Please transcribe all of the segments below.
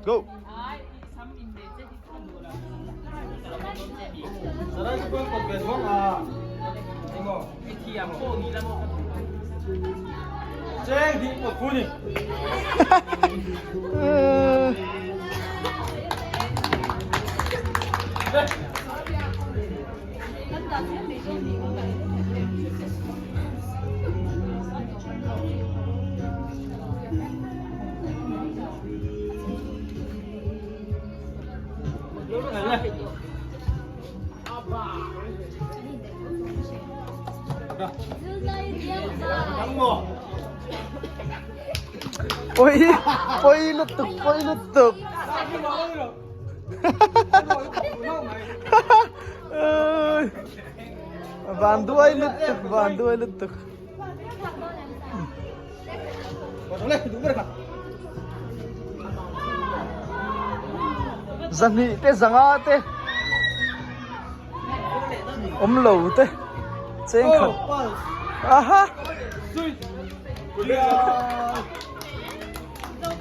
Go. Poi poi lutuk poi lutuk. Van duai lutuk van duai lutuk. Zahnih te zanga te awm lo te cheng khat aha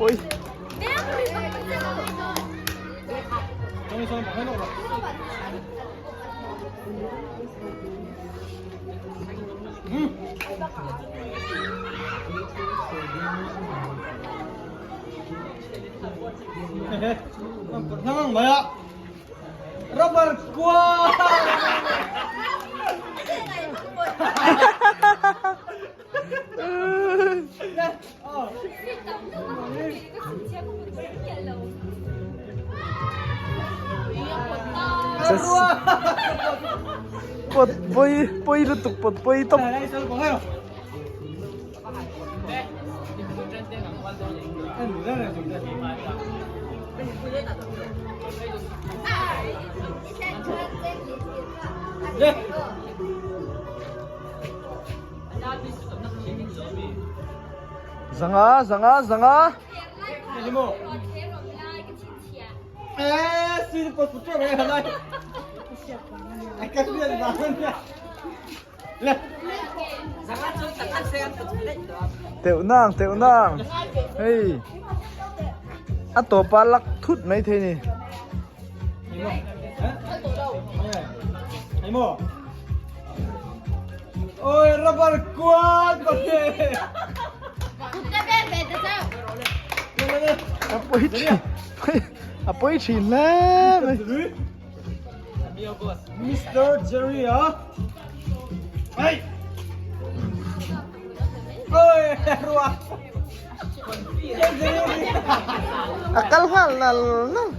ui Rubber kua. Pot poi poi lutuk pot poi tawp. Zanga zanga zanga. Teuh nang teuh nang hei a tawpa lak thut mai thei ni. Ôi rubber quad có thể. A pui thin a pui thin hle mai. Mr. Jerry á. Ê. Ôi, rùa. A kal nghal nal nal.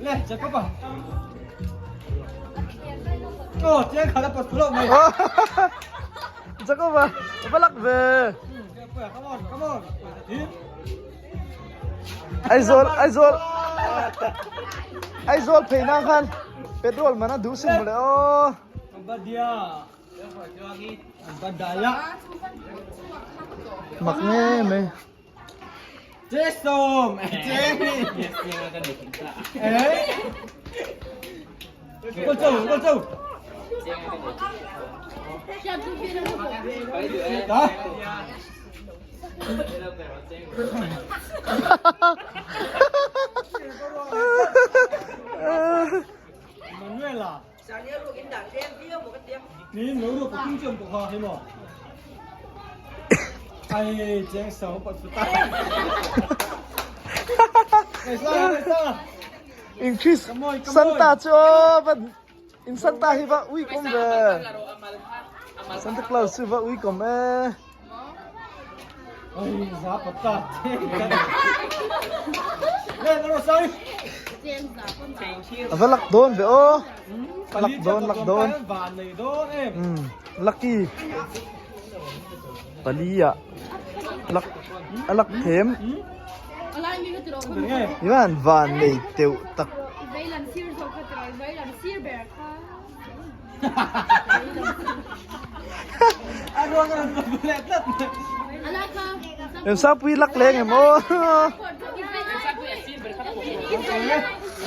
Lê, Jacob à. Ồ, chiang khá là bật lộ mày. Jacob à, va lak ve. Come on, come on. Aizawl Aizawl Aizawl phei na khan petrol man a duh sin mawle aw. Mak nge mai. Increase Santa chu aw van in Santa hi va ui kom ve Santa Claus chu va ui kom e. A va lak dawn ve aw. Lak dawn lak dawn. Um lucky. Pali ah lak a lak them. Ivan van nei teuh tak. Em sao pui lắc lên em ô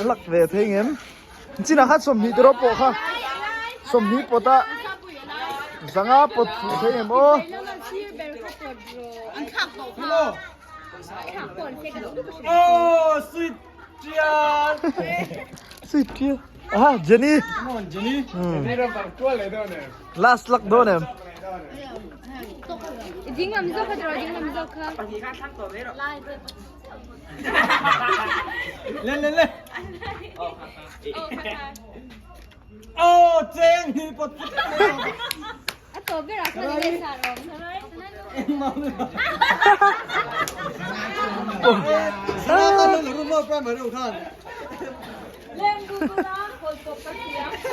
lắc về thế anh em chỉ là hát sầm hí tro po kha sầm hí po ta zanga pot phu thế em ô Oh, sweet trial. Sweet trial. Ah, Jenny. Come on, Jenny. Last luck dawn em. Ding lam zawk kha tiraw ding lam zawk kha. Lên lên lên. Oh, cheng hi pot. A tawp berah khan i ngaihsan awm. Engmah ni lo. Sana khan lo ru mo primary khan.